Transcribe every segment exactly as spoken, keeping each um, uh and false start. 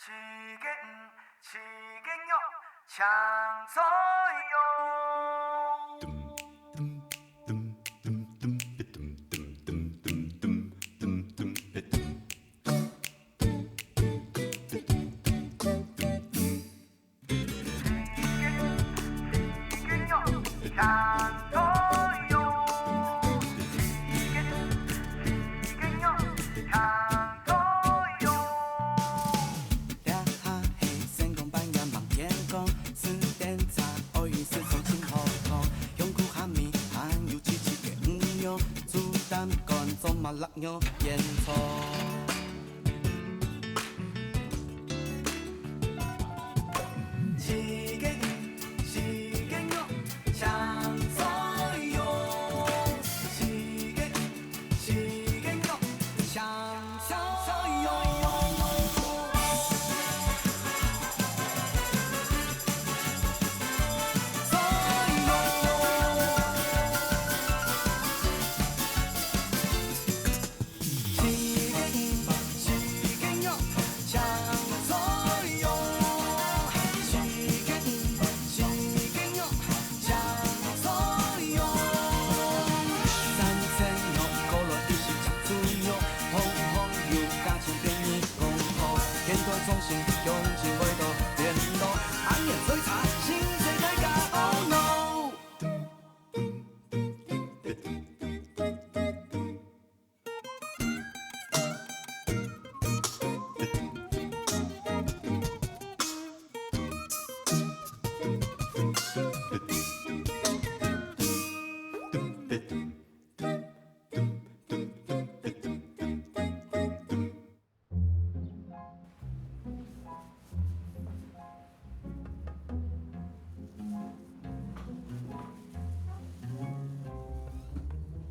四个魚，四个肉，青菜肉。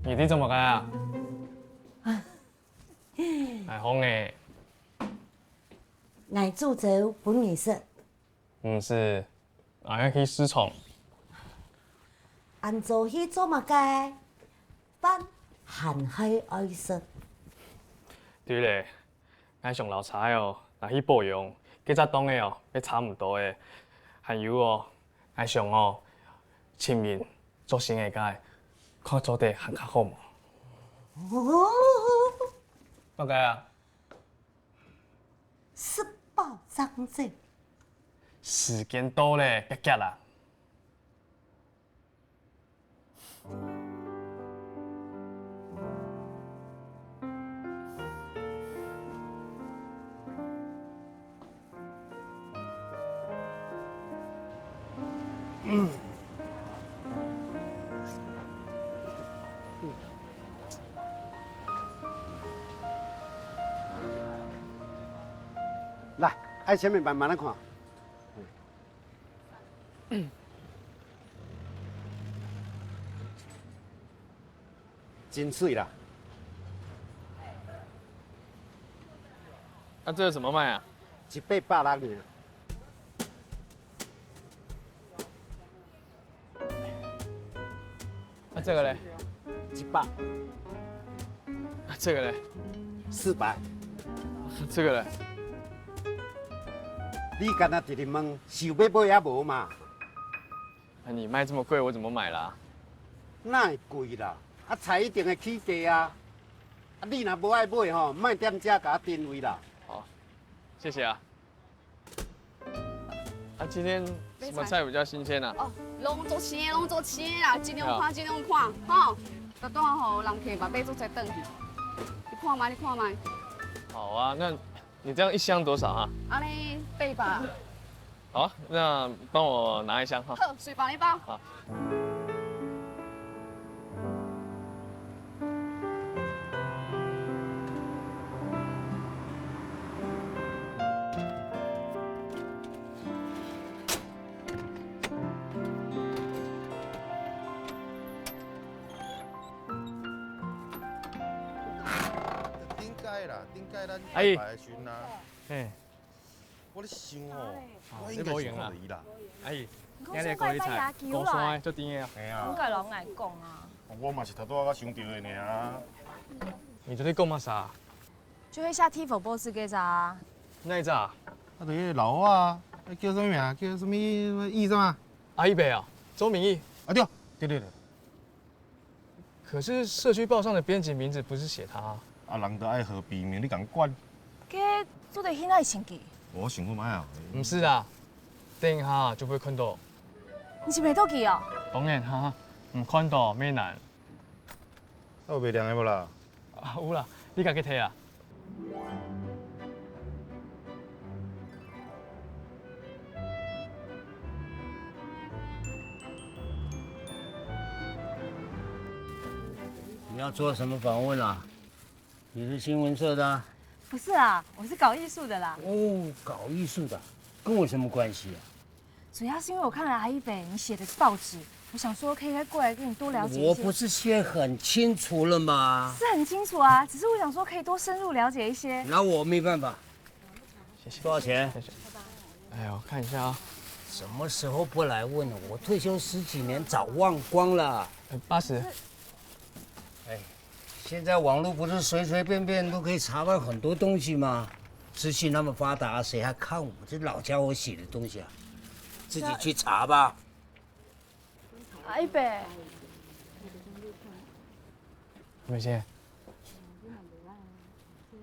你在做麼个啊？哎，紅欸。𠊎煮粥分你食。毋使，𠊎愛去市場。恁早去做麼个？飯還係愛食。對咧， 𠊎想摎車仔哦，拿去保養，該隻檔仔哦，會差毋多咧。還有哦，𠊎想哦，尋人做生理个，看做得還較好無？哦，麼个啊？食飽正走。時間到咧，遽遽啦！ 來，愛先慢慢仔看。 真媠啦！啊，這個怎麼賣啊？一百八十六呢。啊，這個嘞？一百。啊，這個嘞？四百。啊，這個嘞？你敢若直直問，是有欲買抑無嘛？ 啊，你賣這麼貴，我怎麼買啦？哪會貴啦？啊，菜一定會起價啊！啊，你若無愛買吼，莫踮遮共我等位啦。好，謝謝啊。啊，今天什麼菜比較新鮮啊？哦，攏足鮮，攏足鮮啦，盡量看，好。盡量看，吼。等下吼，人客嘛買足濟轉去。你看覓，你看覓。好啊，那 你這樣一箱多少啊？恁呢八百。好啊，那幫我拿一箱哈。好，隨便你包。好。 頂擺啦，頂擺咱阿姨。拜拜的時陣啊，嘿。我咧想吼，啊，我應該是看著伊啦。你無閒啊？阿姨，你看你的高麗菜，高山的，足甜的啊。嘿啊。應該攏愛講啊。我嘛是頭拄仔才想著的爾。你昨天講麼儕？就係寫T four報紙該隻啊。哪一隻啊？啊，對，老啊，叫什麼名啊？叫什麼義什麼？阿一伯啊，周明義。啊，對，對，對，對。可是社區報上的編輯名字不是寫他啊。啊，人都愛好筆名，你敢管？該做得去哪尋佢？我想看覓啊。毋使啦，等一下就會看到。你是袂倒去哦？當然哈，毋看到，袂難。啊，有賣涼个無啦？啊，有啦，你家己提啊。 你要做什麼訪問啊？你是新聞社的啊？不是啊，我是搞藝術的啦。哦，搞藝術的，跟我什麼關係啊？主要是因為我看了阿一北你寫的報紙，我想說可以再過來跟你多了解一些。我不是寫很清楚了嗎？是很清楚啊，只是我想說可以多深入了解一些。那我沒辦法。謝謝。多少錢？謝謝。哎呦，看一下啊。什麼時候不來問了？我退休十幾年，早忘光了。呃，八十。哎，现在网络不是随随便便都可以查到很多东西吗？资讯那么发达，谁还看我这老家伙写的东西啊？自己去查吧。阿一北。明姐，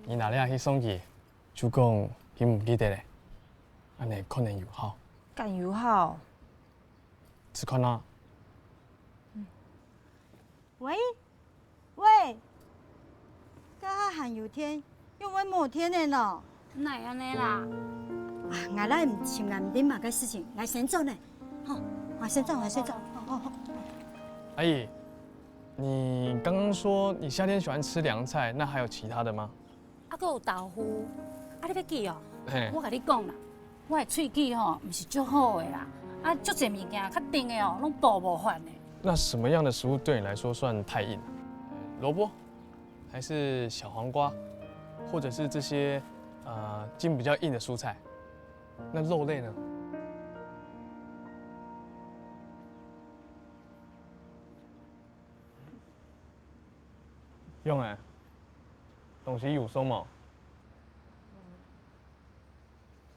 你拿這去送佢，就講佢毋記得咧，恁呢可能有效。敢有效？試看啊。喂？ 喂，這下還有電，又會無電了呢？哪會恁呢啦？啊，𠊎來尋𠊎毋知麼个事情，𠊎先走呢。好，𠊎先走，𠊎先走。好，好，好。阿姨，你剛剛說你夏天喜歡吃涼菜，那還有其他的嗎？ 啊，閣有豆腐，啊，你欲記哦？嘿。我共你講啦，我的喙齒吼，毋是足好的啦，啊，足濟物件較𠕇的哦，攏哺無法呢。那什麼樣的食物對你來說算太硬啊？蘿蔔，還是小黃瓜，或者是這些，呃，筋比較硬的蔬菜？那肉類呢？用欸，東西有送無？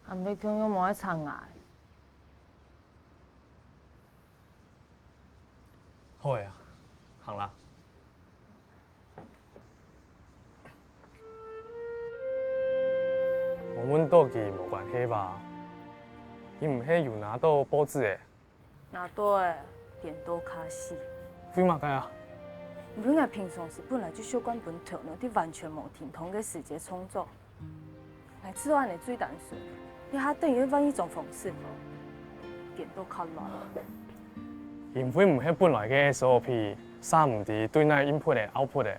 恁樣強又無愛吵𠊎。好个啊，行啦。無問到佢無關係吧？佢毋係有拿到報紙欸？ 拿到欸，顛倒較死。為麼个啊？因為𠊎平常時本來就習慣分頭腦在完全無停動个時節創作。𠊎試著恁呢最單純，這下等於換一種方式，顛倒較亂。因為毋係本來个S O P，煞毋知對哪input个output个。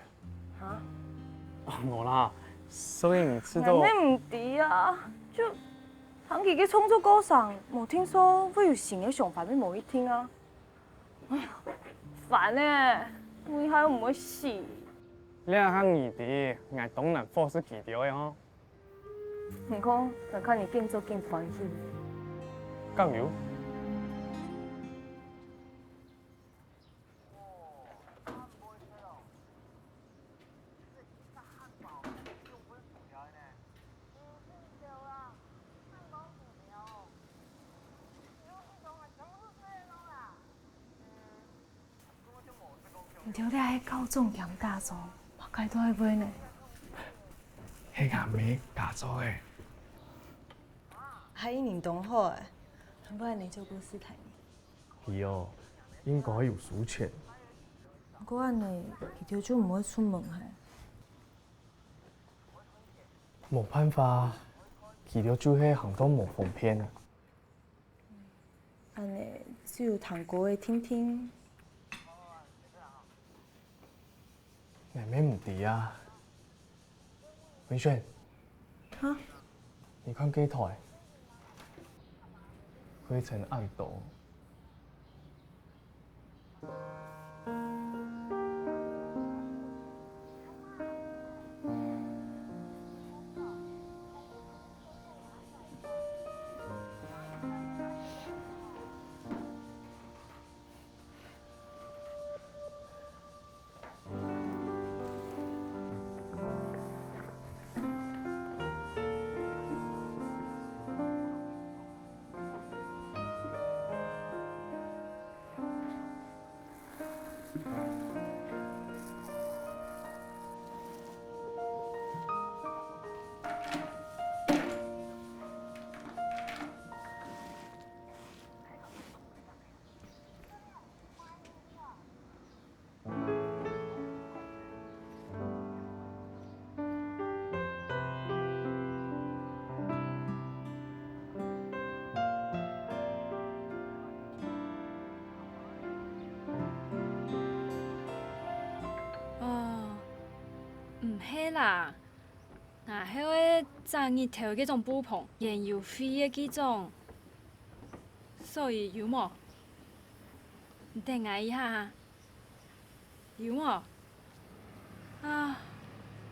哈？啊，無啦，所以你試著，𠊎也毋知啊，就 聽佢个創作過程，無定著會有新个想法，乜無一定啊。哎呀，煩欸，𠊎還毋會死。這下你知，𠊎當難force佢兜个吼。你看，𠊎看你緊做緊歡喜。敢有？ 你兜這係教長兼家長，麼个都愛會呢？係𠊎姆家做个。阿姨人當好欸，還會恁呢照顧師太呢。佢哦，應該有收錢。毋過恁呢，佢兜就毋會出門係？無辦法，佢兜就係行動無方便啊。 恁呢，只有聽歌仔聽聽。𠊎乜毋知啊。文軒，哈？你看該台，灰塵恁多。 你啦，𠊎係愛紮日頭該種布篷，園遊會个該種，所以有無？你等𠊎一下哈。 有無？啊，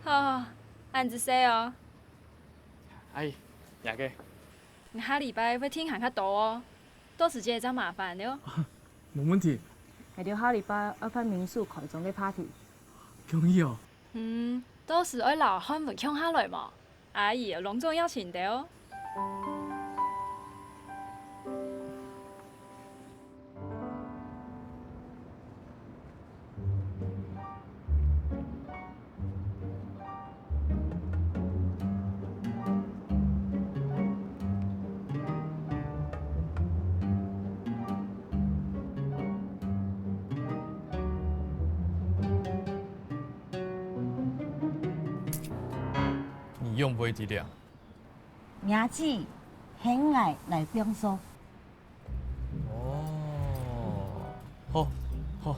好，恁仔細哦。阿姨，這个。𠊎下禮拜會訂還較多哦，到時節正麻煩了。無問題。𠊎兜下禮拜愛辦民宿開張个party。恭喜哦！嗯，到時愛摎漢文共下來無？ 阿姨，攏總邀請你哦。你仰會知了？ 若姊喊𠊎來放手。哦，好，好。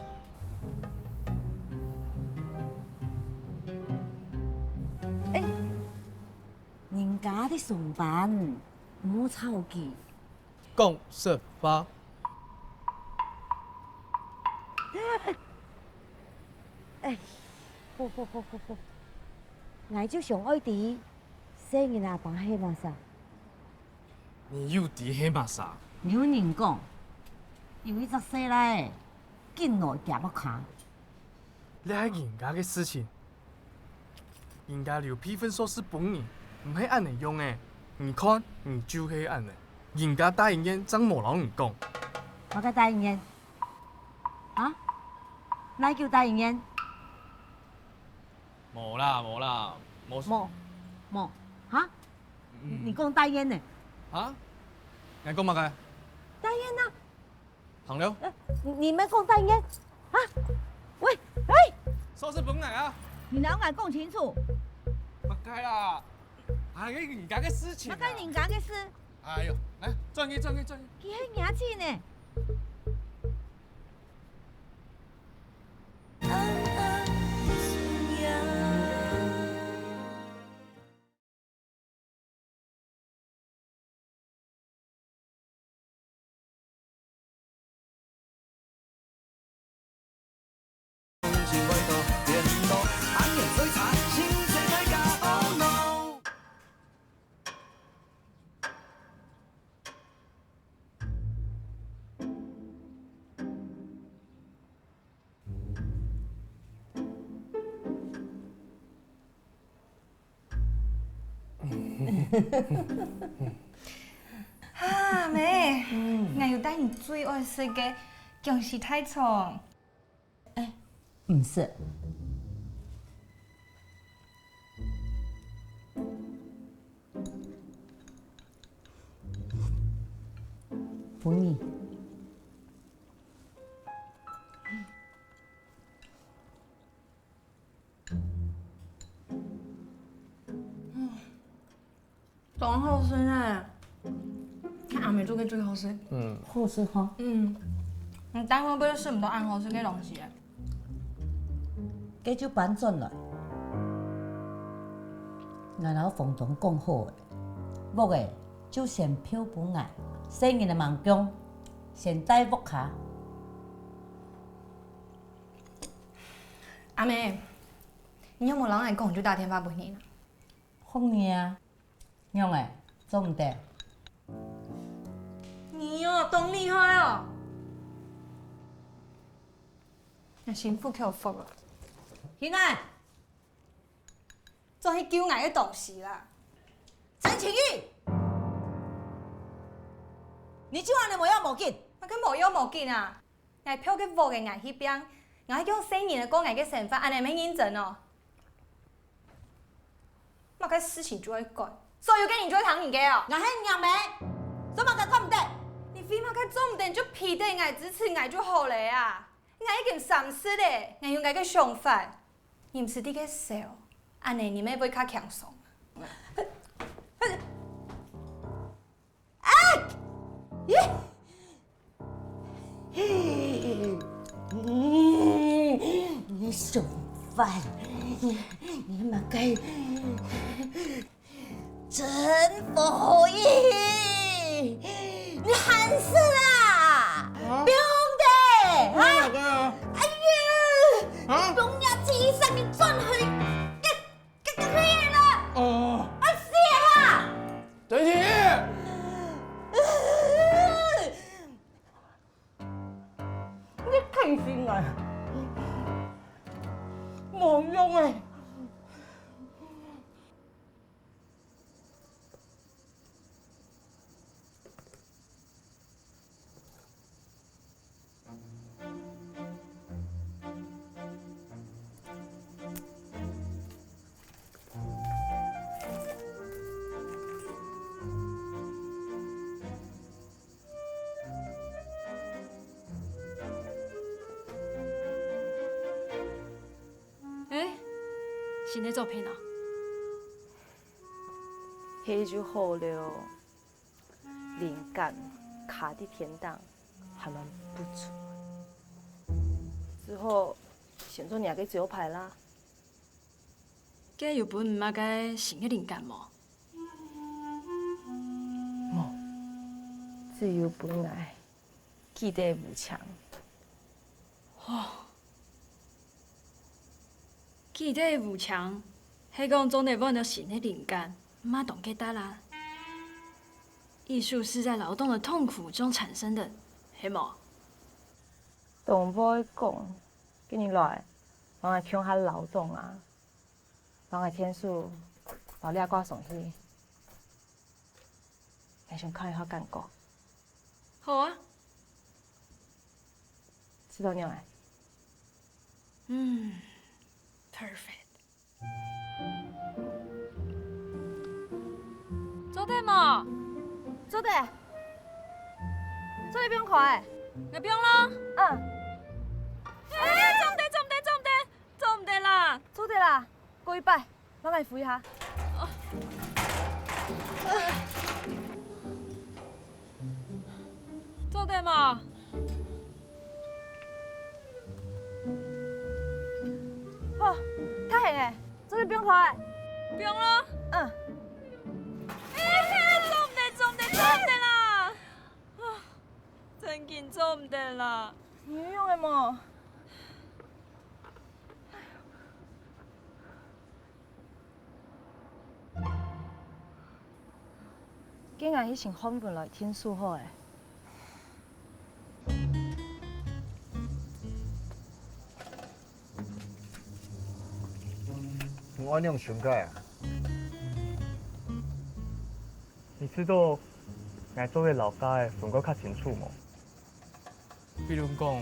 哎，人家在上班，毋好吵佢。講實話。哎，好好好好好，𠊎就想愛知，細人阿爸係麼儕。 你又知係麼儕？有人講，有一隻細倈仔，緊來厥屋下。這係人家个事情，人家留備份鎖匙分你，毋係恁仔樣仔。你看，你就係恁仔，人家戴英燕正無摎你講。麼个戴英燕？啊？哪久戴英燕？ 無啦，無啦，無。無，無，哈？嗯。你講戴燕呢？哈？你講麼个？戴燕啊。行了。呃，你，你毋係講戴燕？啊？喂，喂！鎖匙分𠊎啊！你摎𠊎講清楚。麼个啦？哎，人家个事情啊。麼个人家个事？哎喲，來，轉去，轉去，轉去。佢係若姊呢。 哈，姆，𠊎有帶你最愛食个薑絲大腸。 毋食。分你。 當好食呢！看阿姆做个最好食。嗯。好食吼。嗯，你單位會食毋到恁好食个東西。該就搬轉來。𠊎摎房東講好了，屋仔就先票分𠊎，細人仔吂降，先戴屋下。阿姆，你有無摎𠊎講，就打電話分你呢？ 學你啊，仰仔，做毋得？你哦，當厲害哦！𠊎心服口服啊。起來，轉去救𠊎个東西啦！陳情玉，你就恁仔無要無緊？麼个無要無緊啊？ 𠊎票个屋仔𠊎去拚，𠊎係用細人仔過𠊎个生活，恁仔毋係認真哦？麼个事情就愛管，所有个人就愛聽你个哦？𠊎係若姆，做麼个管毋得？你為麼个做毋得你就陪等𠊎、支持𠊎就好了啊！𠊎已經三十了，𠊎有𠊎个想法，你毋使在該愁，恁仔你乜會較輕鬆。 哎！咦！你想法，你麼个真無好意，你還食啊？啊？放屁！啊？啊？哎呀，啊？放你自己上面轉去，結結結去了！哦。啊，死啊！等一下！ 你聽死𠊎，無用个。 欸，新个作品啊？係就好了，靈感卡在天頂，還蠻不錯。只好先做若个招牌啦。該有分你麼个新个靈感無？ 無，只有分𠊎記得無淨。哦，記得無淨，係講做得換到新个靈感，毋係當簡單啦。藝術是在勞動的痛苦中產生的，係無？當會講，今日來，同𠊎共下勞動啊！ 幫𠊎添手，包這掛上去。𠊎想看一下感覺。好啊。試著仰仔？嗯，perfect。做得無？做得。做得放開。𠊎放囉。嗯。欸，做毋得，做毋得，做毋得！ 做毋得啦！做得啦，過一擺，幫𠊎扶一下。做得無？好，較絚咧，做得放開。放囉。嗯。欸，做毋得，做毋得，做毋得啦！啊，真經做毋得啦！你有用个無？ 該𠊎去尋漢文來添手好咧。你仰恁想个啊？你試著𠊎做个摎家个分較較清楚無？比如講，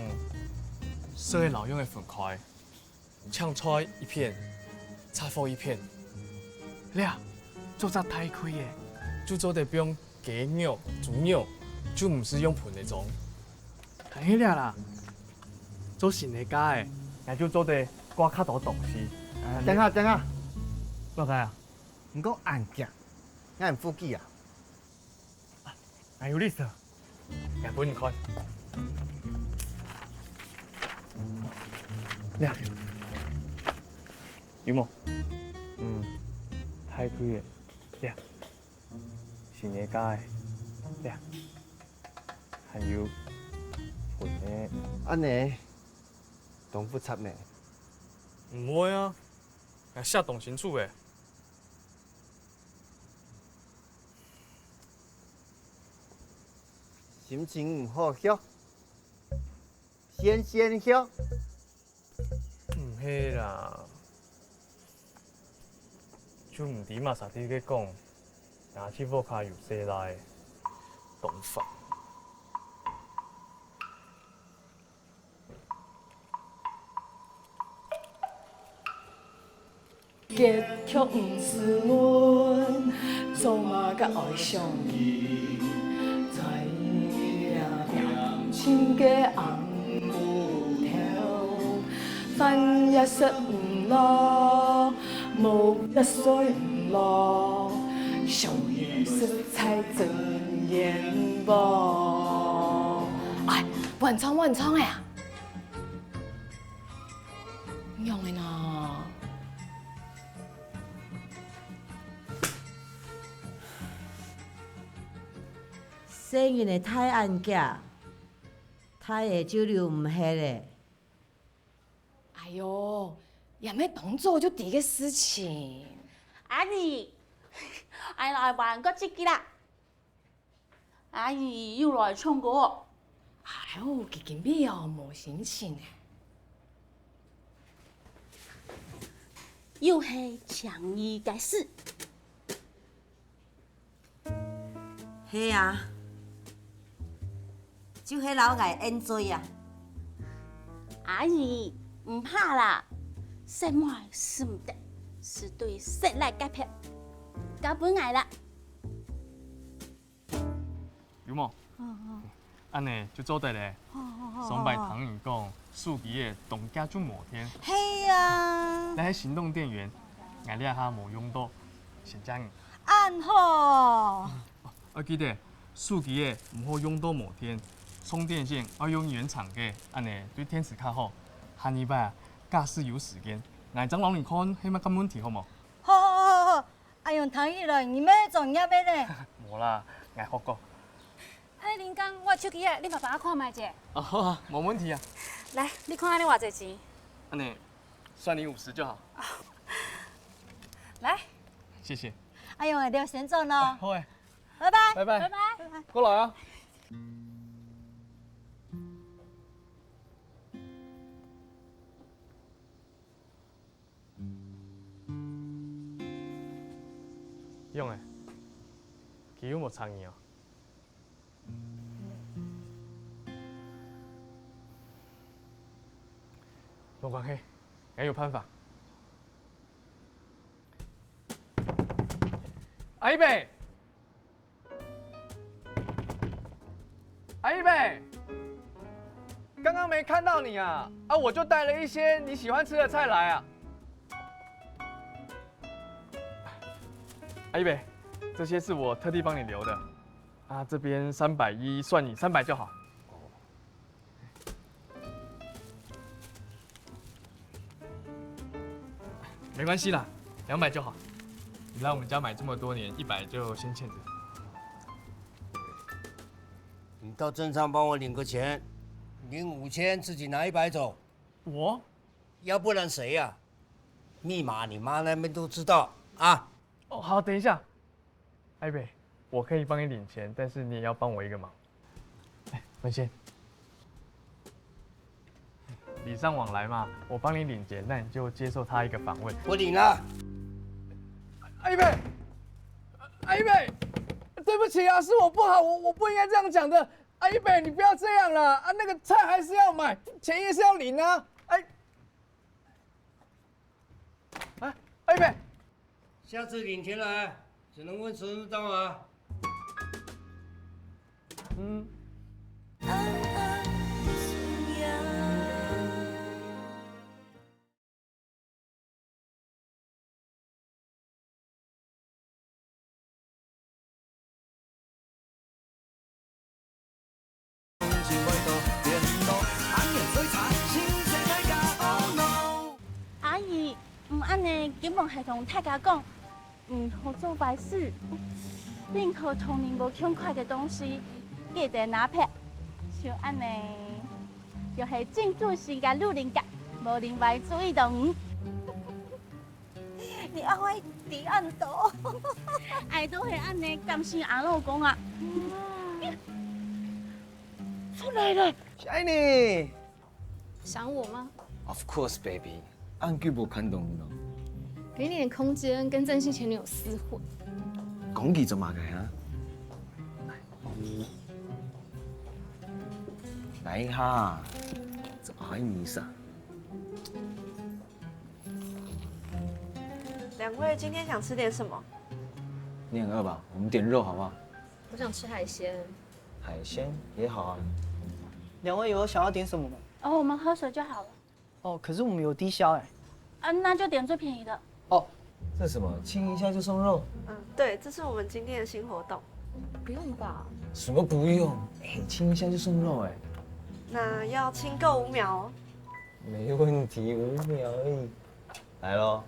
食个摎用个分開， 青菜一片，雜貨一片。這做隻大區个，就做得放雞肉、豬肉，就毋使用盆仔裝。還係這啦，做新个架仔，𠊎就做得掛較多東西。等下，等下，老弟啊，你講恁遽，𠊎毋服氣啊！ 𠊎有list，𠊎分你看。這，有無？嗯，大區个，這，新个架仔，這，還有分个。恁仔，當複雜呢。毋會啊，𠊎寫當清楚个。 心情毋好歇，先先歇。毋係啦，就毋知麼儕在該講，若去屋下有細賴，當煩。 結局毋使問，做麼个愛相依？在這平靜个暗晡頭，飯也食毋落，目也睡毋落，相依實在真冤枉。哎，換唱，換唱个啊！ 仰仔呢？細人仔大恁遽，大个就留毋核咧。哎喲，也毋係當早就知个事情。阿姨，𠊎來玩過這个啦。阿姨又來唱歌。哎喲，佢今晡日哦無心情欸。又係請你个事。 係啊，就係摎𠊎enjoy啊。阿姨，毋怕啦，細妹使毋得，使對細倈該片，交分𠊎啦。有無？哦，哦。恁呢就做得咧。哦，哦，哦，上擺聽人講，手機仔當遽就無電。係啊。這係行動電源，𠊎這下無用到，先借你。恁好。 愛記得，手機仔毋好用到無電，充電線愛用原廠个，恁呢對電池較好。下二擺啊，假使有時間，𠊎正摎你看係麼个問題，好無？好好好好，恁樣聽起來你乜專業个呢。無啦，𠊎學過。恁呢，林剛，𠊎手機仔，你嘛幫𠊎看覓咧。啊，好啊，無問題啊。來，你看恁呢偌濟錢？恁呢，算你五十就好。來。謝謝。哎喲，𠊎先走咯。好欸。 拜拜。拜拜。拜拜。過來啊。仰仔，佢有無插你啊？無關係，𠊎有辦法。阿姨伯！ 阿姨伯，剛剛沒看到你啊，啊，我就帶了一些你喜歡吃的菜來啊。阿姨伯，這些是我特地幫你留的，啊，這邊三百一，算你三百就好。 沒關係啦，兩百就好。你來我們家買這麼多年，一百就先欠著。你到鎮上幫我領個錢，領五千，自己拿一百走。我？要不然誰呀？密碼你媽那邊都知道啊。哦，好，等一下。 阿姨伯，我可以幫你領錢，但是你也要幫我一個忙。哎，文賢，禮尚往來嘛，我幫你領錢，那你就接受他一個訪問。我領了。阿姨伯，阿姨伯，對不起啊，是我不好，我，我不應該這樣講的。阿姨伯，你不要這樣啦，啊，那個菜還是要買，錢也是要領啊。哎，啊，阿姨伯， 下次領錢來，只能問陳市長啊。嗯。阿姨，毋恁呢，今晡日同大家講，毋好做壞事，任何同人無共款个東西，記得拿撇。像恁呢，就係真正心个路人甲，無人會注意到你。 你阿會知恁多。愛都係恁呢，感謝阿老公啊。出來了。係你。想我嗎？Of course, baby.恁久無看到你了。給你點空間，跟鄭姓前女友廝混。講佢做麼个啊？哪一下？怎麼還迷上？ 兩位今天想吃點什麼？你很餓吧？我們點肉好不好？我想吃海鮮。海鮮也好啊。兩位有想要點什麼嗎？哦，我們喝水就好了。哦，可是我們有低消哎。啊，那就點最便宜的。哦，這什麼？親一下就送肉？嗯，對，這是我們今天的新活動。不用吧？什麼不用？哎，親一下就送肉哎。那要親夠五秒哦。沒問題，五秒而已。 來咯。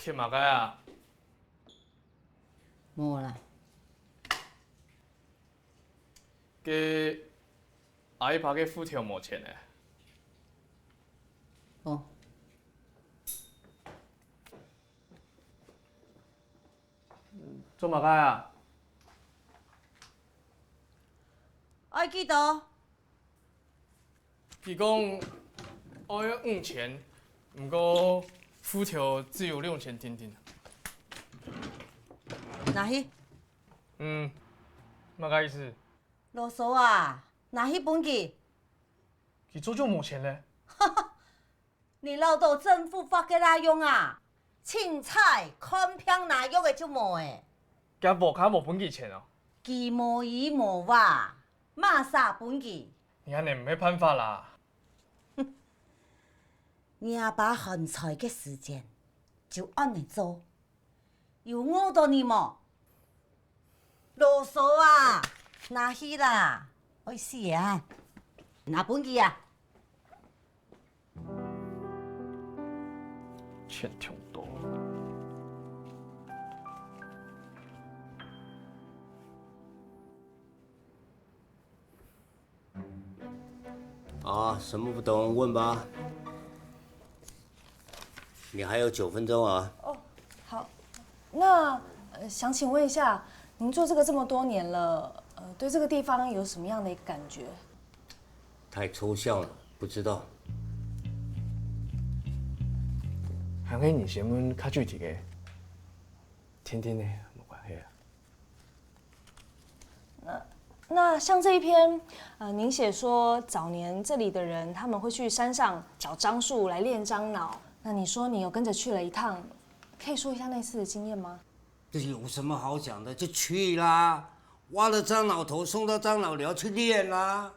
食麼个啊？無啦。該阿姨爸个戶頭無錢呢？哦。做麼个啊？愛幾多？ 佢講愛五千，毋過戶頭只有兩千定定。拿去。嗯，麼个意思？囉嗦啊，拿去分佢。佢早就無錢咧。你恅著政府發个哪樣啊？凊彩看病拿藥个就無欸。該屋下無分佢錢哦？佢無依無話， 麼儕分佢？你恁呢毋係辦法啦！你阿爸還在个時節，就恁呢做，有餓著你無？囉嗦啊！拿去啦！愛死啊！拿分佢啊！ 錢忒多。啊，什麼不懂問吧。你還有九分鐘啊。哦，好。那，呃，想請問一下，您做這個這麼多年了，呃，對這個地方有什麼樣的一個感覺？ 太抽象了，不知道。還係你先問較具體个，定定仔，無關係啊。那，那像這一篇，呃，您寫說早年這裡的人，他們會去山上找樟樹來煉樟腦。那你說你有跟著去了一趟，可以說一下那次的經驗嗎？這有什麼好講的？就去啦，挖了樟腦頭，送到樟腦寮去煉啦。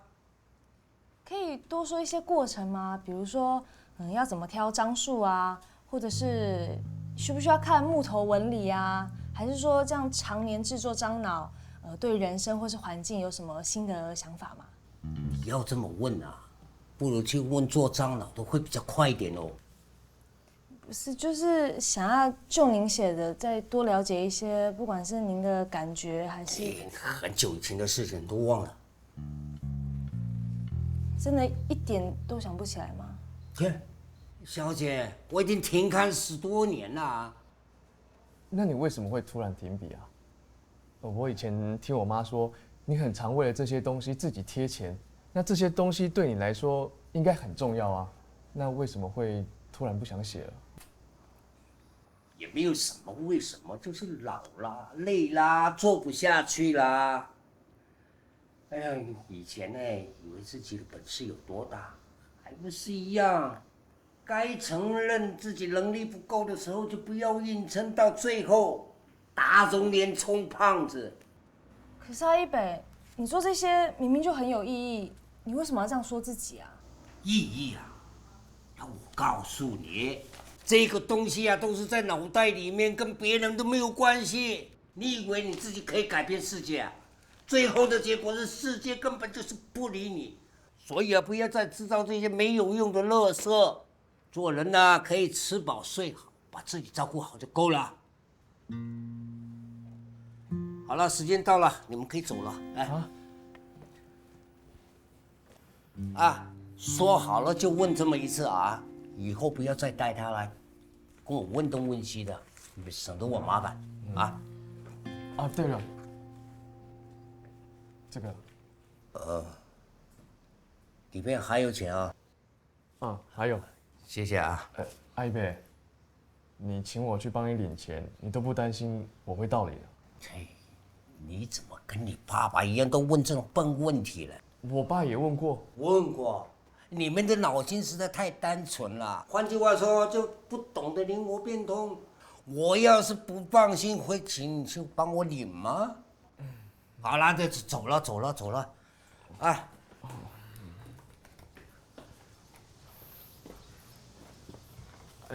可以多說一些過程嗎？比如說，嗯，要怎麼挑樟樹啊，或者是需不需要看木頭紋理啊？還是說這樣常年製作樟腦，呃，對人生或是環境有什麼新的想法嗎？你要這麼問啊，不如去問做樟腦的會比較快一點哦。 不是，就是想要就您寫的再多了解一些，不管是您的感覺還是，欸，很久以前的事情都忘了。真的一點都想不起來嗎？切，小姐，我已經停刊十多年了啊。那你為什麼會突然停筆啊？ 呃，我以前聽我媽說，你很常為了這些東西自己貼錢，那這些東西對你來說應該很重要啊，那為什麼會突然不想寫了？也沒有什麼為什麼，就是老啦，累啦，做不下去啦。哎呀，以前呢，以為自己的本事有多大，還不是一樣。 該承認自己能力不夠的時候，就不要硬撐到最後，打腫臉充胖子。可是啊，一北，你做這些明明就很有意義，你為什麼要這樣說自己啊？意義啊？那我告訴你，這個東西啊，都是在腦袋裡面，跟別人都沒有關係。你以為你自己可以改變世界啊？最後的結果是世界根本就是不理你。所以啊，不要再製造這些沒有用的垃圾。 做人呢，可以吃飽睡好，把自己照顧好就夠了。好了，時間到了，你們可以走了。來。啊？啊，說好了就問這麼一次啊，以後不要再帶他來跟我問東問西的，省得我麻煩啊。啊，對了，這個。呃，裡面還有錢啊。 啊，還有。謝謝啊。呃，阿伯，你請我去幫你領錢，你都不擔心我會盜領啊？嘿，你怎麼跟你爸爸一樣，都問這種笨問題了？我爸也問過。問過？你們的腦筋實在太單純了。換句話說，就不懂得靈活變通。我要是不放心，會請你去幫我領嗎？ 好啦，這走了，走了，走了，啊。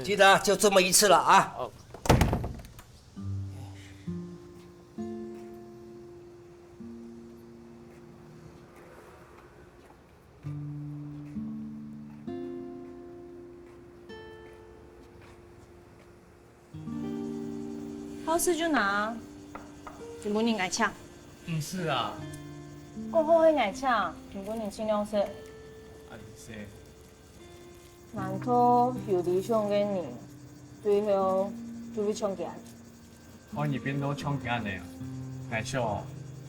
記得就這麼一次了啊。哦。好食就拿，今晡日𠊎請。毋使啊。講好係𠊎請，今晡日盡量食。恁細。難道有理想个人，最後就會像佢恁？愛你變到像佢恁呢啊？𠊎想哦，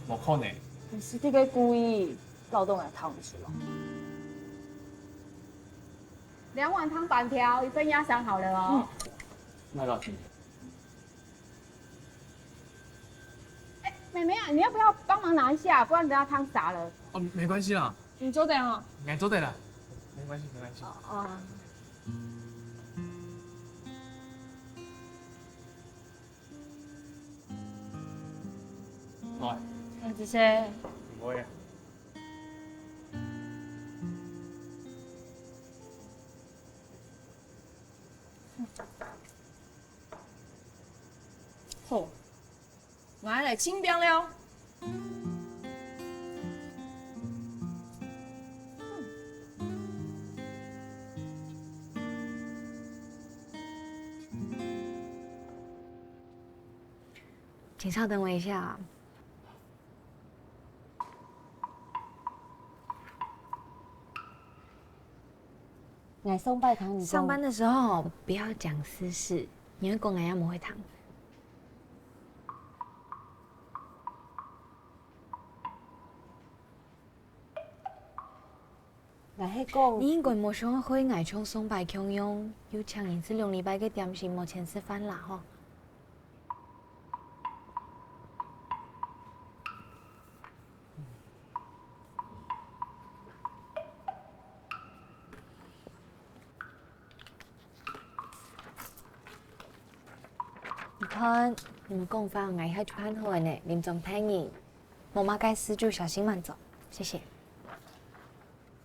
無可能。毋係這個故意，搞到𠊎聽毋出來。兩碗湯半條，一份壓傷好了哦。嗯。那個，請。 哎，妹妹啊，你要不要幫忙拿一下？不然等下湯灑了。哦，沒關係啦。你坐等哦。你坐等啦。沒關係，沒關係。哦，哦。來。嗯，謝謝。不會。 好，𠊎來清冰了。請稍等我一下啊。 𠊎上擺聽你講。上班的時候不要講私事，你會講𠊎也不會聽。 𠊎係講，你應該無想愛害𠊎像上擺共樣，又請人食兩禮拜个點心，無錢食飯啦吼。 你看，你們講話𠊎一下就辦好了呢，林總大人，無麼个事就小心慢走，謝謝。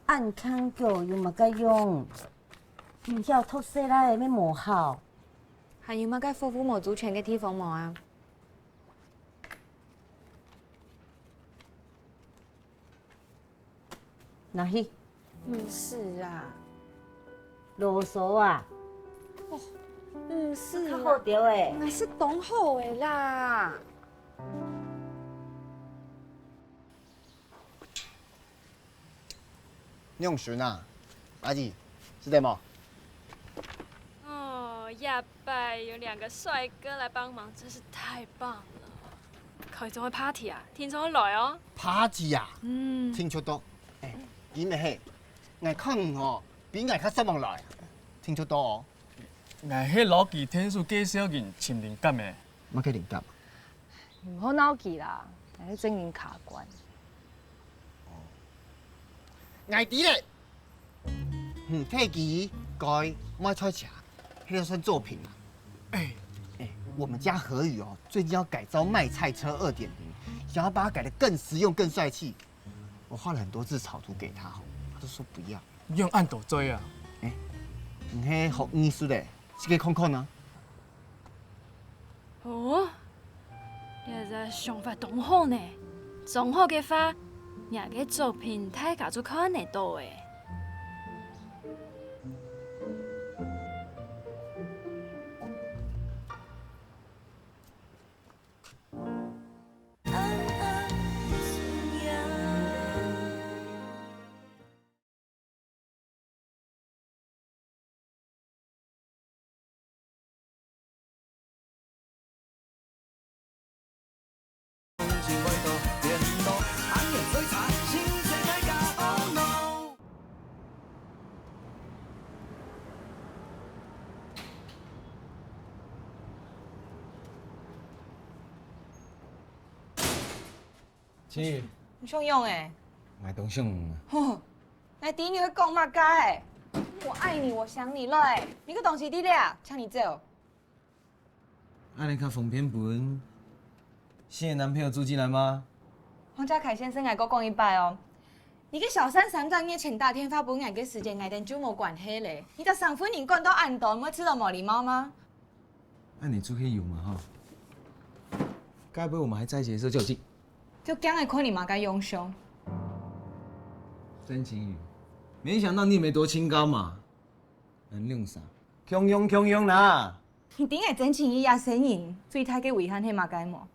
恁強求有麼个用？毋曉讀冊啦，也無效。還有麼个服務無周全个地方無啊？ 拿去。毋使啊。囉嗦啊。哦，毋使啊。較好兜欸。𠊎食當好欸啦。仰脣啊，阿姨，食得無？哦，呀， 拜，有兩個帥哥來幫忙，真是太棒了。開什麼party啊？聽說會來哦。Party啊？嗯。聽說到，哎，你乜係，𠊎看你哦，比𠊎較煞猛來啊。聽說到哦。𠊎係老弟天數介紹人尋靈感个。麼个靈感？ 毋好鬧佢啦，𠊎係正經卡關。𠊎知咧，嗯，退機該賣菜車，那個算作品啊。哎，哎，我們家何宇哦，最近要改招賣菜車二點零，想要把它改得更實用、更帥氣。我畫了很多字草圖給他，他都說不要。你用恁多嘴啊？哎，你係學藝術的，試看看啊。 哦，這隻想法當好呢！裝好个話，若个作品大家就看得到欸。 你想仰仔？𠊎當想你啊。吼， 𠊎知你會講麼个欸？我愛你，我想你了欸！你个東西在哪？請你走。恁樣較方便分新的男朋友住進來嗎？黃家凱先生，𠊎過講一擺哦。你个小三三隻月前打電話分𠊎个時間，𠊎等就無關係咧。你个生份人管到恁多，毋會試著無禮貌嗎？恁樣就係有嘛哈。該不會我們還在一起的時候就有進？就驚𠊎看你麼个樣相。 真情語，沒想到你也沒多清高嘛。恁樣啥？共樣共樣啦。你知𠊎曾清義這細人最大个遺憾係麼个無？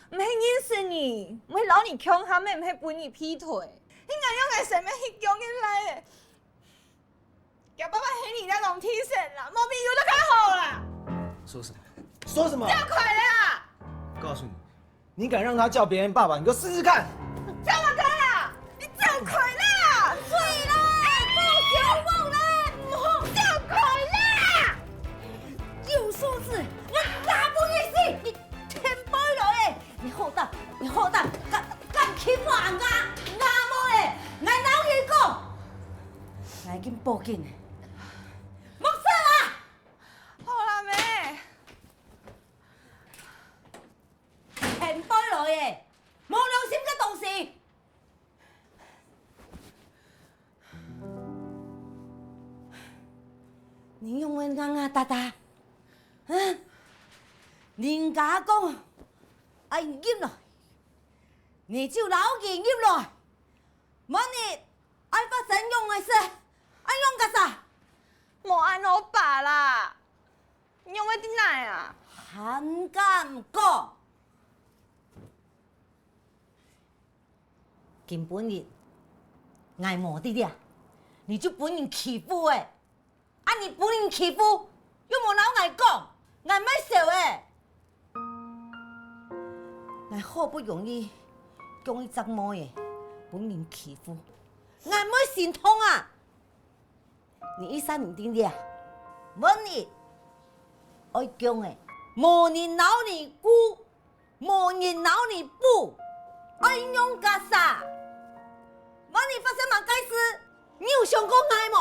毋係認識你，毋係摎你共下，乜毋係分你劈腿，係𠊎用𠊎生命去救人來个。佢爸爸係你个龍天神啦，無朋友就較好啦。說什麼？說什麼？走開啦！我告訴你，你敢讓他叫別人爸爸，你給我試試看！走開啦！你走開啦！水啦！哎，莫叫我啦！莫走開啦！有素質，我打不你死！你天飛來誒！你好膽，你好膽，敢敢欺負人家，阿妹誒！𠊎摎你講，𠊎已經報警誒！莫說啦！好啦，妹。天飛來誒！無良心个東西！ 你仰會硬硬搭搭？啊？人家講愛入來，你就摎佢入來。萬一愛發生樣个事，愛仰結煞？無恁好吧啦，你仰會知哪啊？還敢講？ 今晡日，𠊎無在這，你就分人欺負誒！啊你分人欺負，又無摎𠊎講，𠊎毋會愁誒！𠊎好不容易降一隻妹仔，分人欺負，𠊎毋會心痛啊！ 你一儕毋定了，問你，愛降誒，無人摎你顧，無人摎你補，愛仰結煞？萬一發生麼个事，你有想過𠊎無？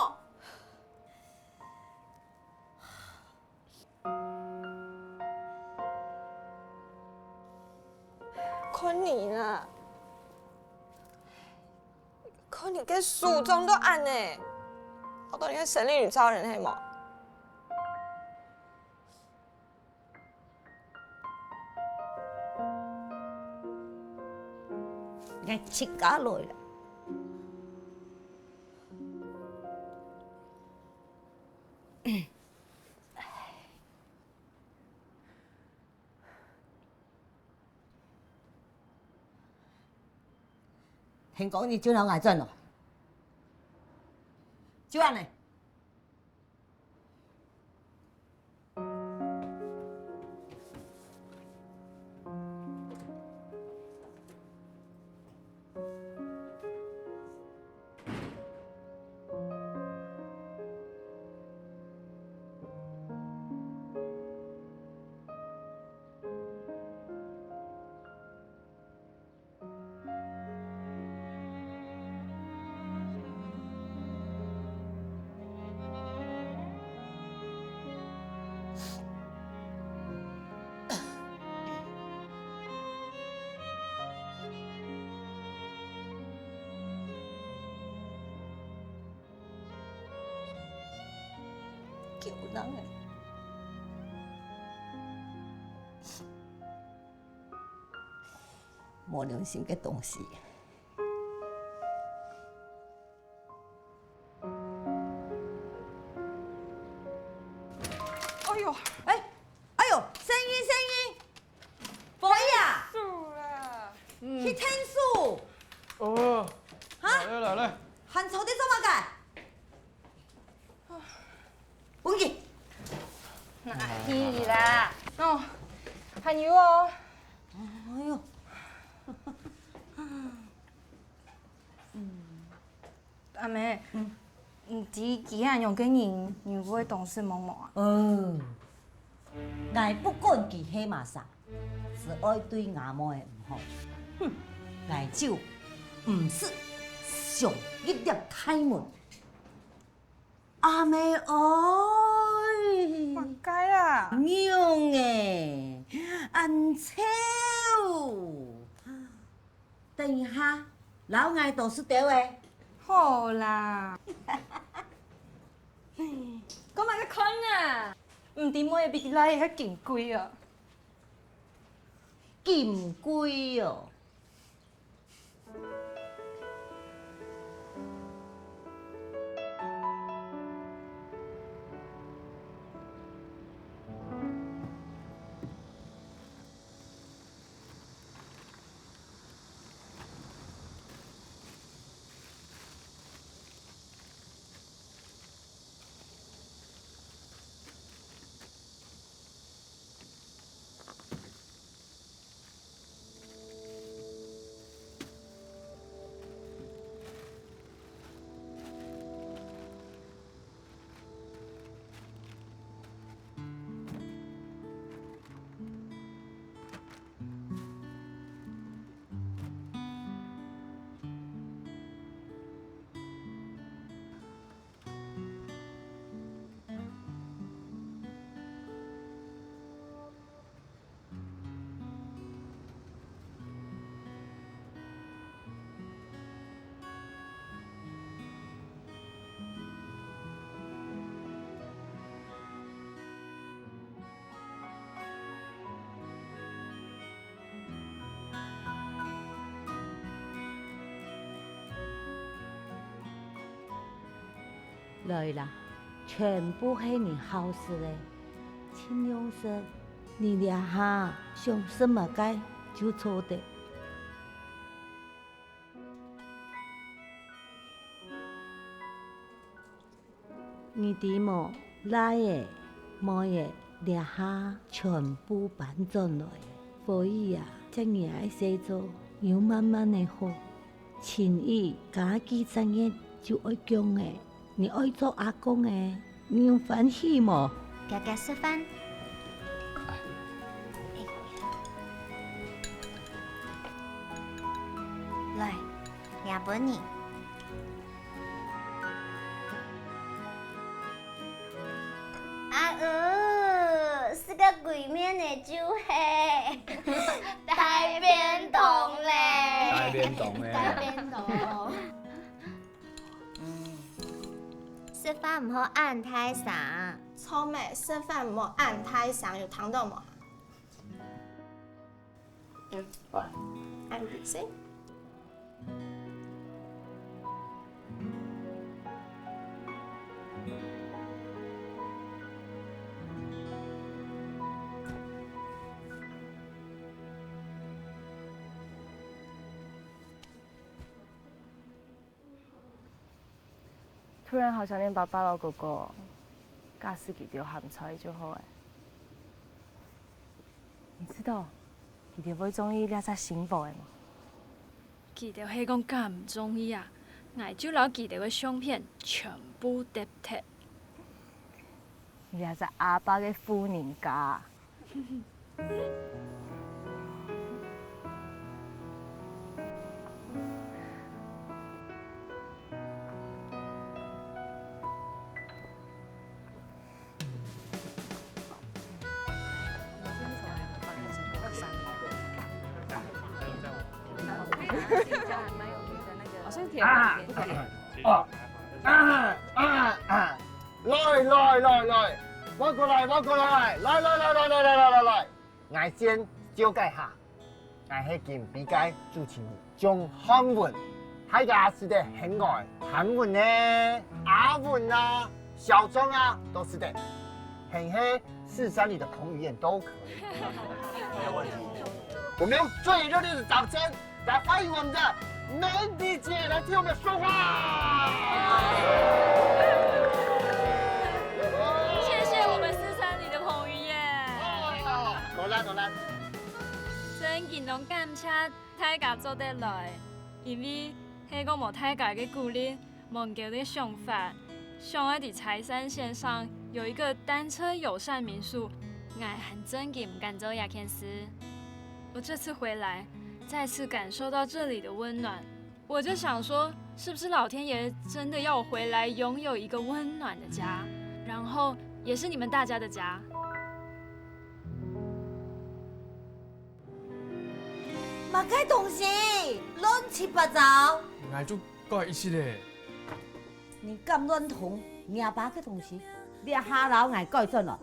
看你啦，看你个手腫到恁仔，學到你个生理女超人係無？你自家來啦。 聽講你就摎𠊎轉來，就恁仔。 救人誒！無良心个東西！ 哎喲，哎，哎喲，細義，細義，火氣啊！手啦！去𢯭手！哦，哈？來了，來了。還坐在做麼个？文傑，拿去啦！哦，還有哦。哎喲。 阿姆，你知佢恁樣个人，你會當失望無啊？哦，𠊎不管佢係麼儕，只愛對吾妹毋好，哼，𠊎就毋識上一粒大門。阿姆哀！麼个啊？娘欸，恁臭！ 等一下，摎𠊎多食兜仔。好啦。講麼个看啊？毋知妹仔比佢倈仔較金貴哦。金貴哦？來啦，全部係你好食个，盡用食。你這下想食麼个就做得。你知無，倈仔、妹仔這下全部搬轉來，所以啊，這日仔細做，又慢慢仔好。 情義加幾隻月就愛降了，你愛做阿公了，你有歡喜無？遽遽食飯。來，這分你。 啊，嗯，食个歸面个就係大便當咧。大便當咧。大便當。嗯，食飯毋好恁大聲。著咩，食飯毋好恁大聲，有聽到無？嗯，好啊。恁細。 突然好想念爸爸摎哥哥，假使佢兜還在就好了。你知道，佢兜會中意這隻新屋仔無？佢兜係講敢毋中意啊？𠊎就摎佢兜个相片全部㧒忒。你這隻阿爸个婦人家！ 好像鐵板也可以。啊啊啊啊！來來來來，換過來，換過來，來來來來來來來來來，𠊎先紹介下，𠊎係今晡个主持人鍾漢文，大家識得喊𠊎漢文呢，阿文啊，小鍾啊，都識得，還係四三零的彭于晏都可以。沒有問題。我們用最熱烈的掌聲 來歡迎我們的Mandy姐來替我們說話。謝謝我們四三零的彭于晏。好啦，好啦。真經當感謝大家做得來，因為係講無大家个鼓勵， 望佢个想法，想愛在財山線上有一個單車友善民宿，𠊎還真經毋敢做這件事。我這次回來，再次感受到這裡的溫暖，我就想說，是不是老天爺真的要我回來擁有一個溫暖的家，然後也是你們大家的家？麼个東西，亂七八糟！𠊎就 改一息咧。你敢亂動若爸个東西，這下摎𠊎改轉來。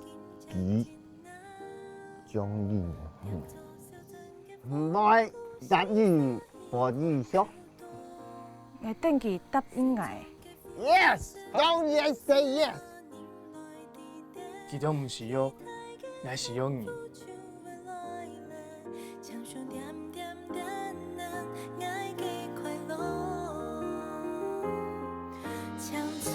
佢中意你，毋會答應分你食。𠊎等佢答應𠊎。Yes，當然say yes。佢都毋需要，𠊎需要你。 前進，